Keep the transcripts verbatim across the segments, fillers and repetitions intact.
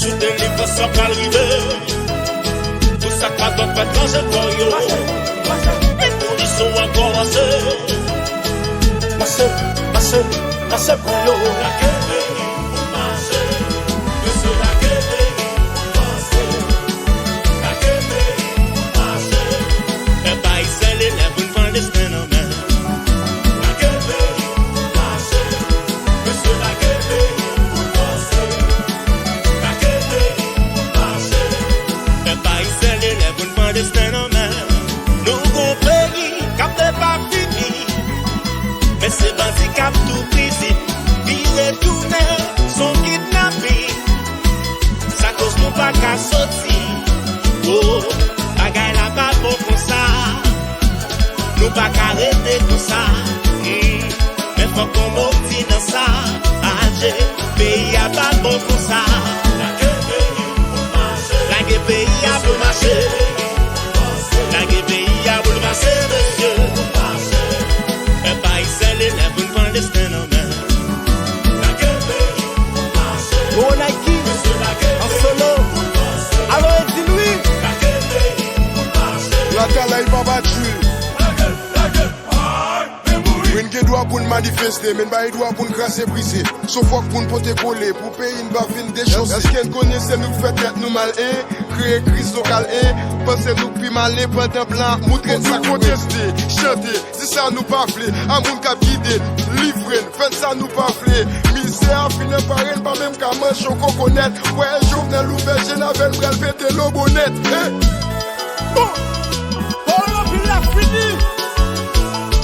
Sou delivrans sa pral rive. Pou sa k pa dwat pa chanje kò yo. E pou li sou ankò ranse. Mache, mache, mache pou yo. Lage peyi pou mache. Mesye, lage peyi pou vanse. Lage peyi pou mache. Pèp ayisyen, li lè pou n pran desten nan men. Lage peyi pou mache. Mesye, lage peyi pou vanse. Lage peyi pou mache. Pèp ayisyen, li lè pou n pran desten nan men. Nou gon peyi k ap depafini. Men se bandi k ap tou prizin. Vire tounen, s on kidnapin. Sa koz nou pa ka soti. Oh, bagay la pa bon konsa. Nou pa ka rete konsa. Hmm. Men fòk on mo di nan sa. Adje, peyi a pa bon konsa. Lage peyi a pou mache. Lage peyi a pou l mache, mesye. Pèp ayisyen, li lè pou n pran desten nan men. Gwo Nike, an solo. Alo, Eddy Louis. Latalay pa batri. Wi, n gen dwa pou n manifeste, men n pa gen dwa pou n kraze brize. So fòk pou n pote kole, pou peyi n pa vin dechose. Èske n konnen se nou k fè tèt nou mal, en? Kreye kriz lokal, en? Panse nou k pi malen pandan blan ap moutre n sa konnen. Konteste, chante, di sa nou pa vle a moun k ap gide n, livre n, fè n sa nou pa vle. Mizè a fin anpare n, pa menm ka manje yon kokonèt. Wè Jovenel ouvè je n avè l, pral pete lobonèt. Bon, pawòl anpil la fini.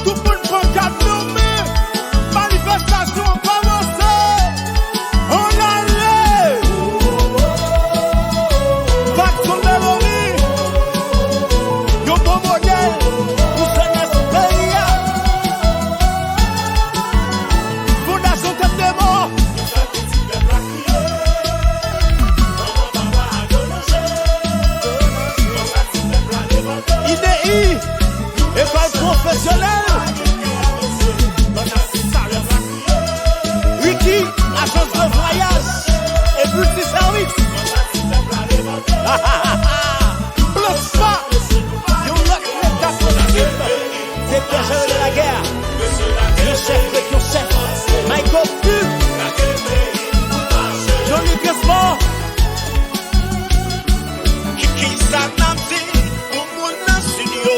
Tout moun pran kad nan men. Manifestasyon an kòmanse. Ann ale! Patson Bèlori, yon bon modèl pou jenès peyi a. Fondasyon Tèt de Mò. I D I, École Professionnelle. Ricky, agence de voyage et multiservice. Plasma, yon lòt leta posib. Sektè Jere de la Guerre, yon chèf ret yon chèf. Michael Q, Johnny Transport. Ki, kisa n ap di pou moun nan sid yo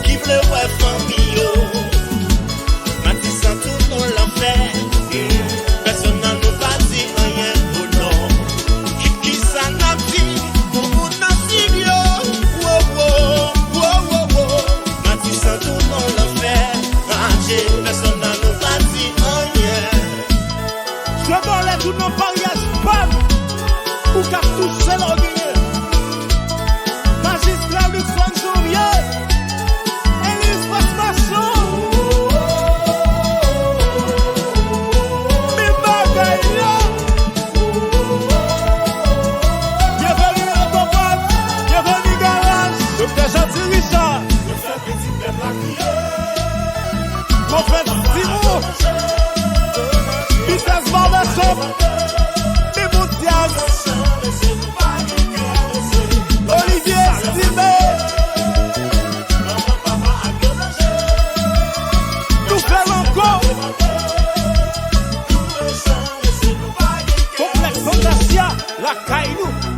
ki vle wè fanmi yo? Matisan tounen lanfè. Pèsonn nan nou pa di anyen, o non. Ki, kisa n ap di pou moun nan sid yo? Wo, wo, wo, wo, wo. Matisan tounen lanfè. Adje, pèsonn nan nou pa di anyen. Jwe bòlèt ou nan maryaj pa m, ou ka touche lè w genyen. Majistra Luckson Janvier, Elis Pasmason, men bagay la. Byenveni Otopat, byenveni Garaj. Doktè Jean-Di Richard. Pwofèt Simon, Vitès Barbershop, Mimoun Diaz, Olivier Estimé, nou fè l ankò. Konplèks Fantasia, lakay nou.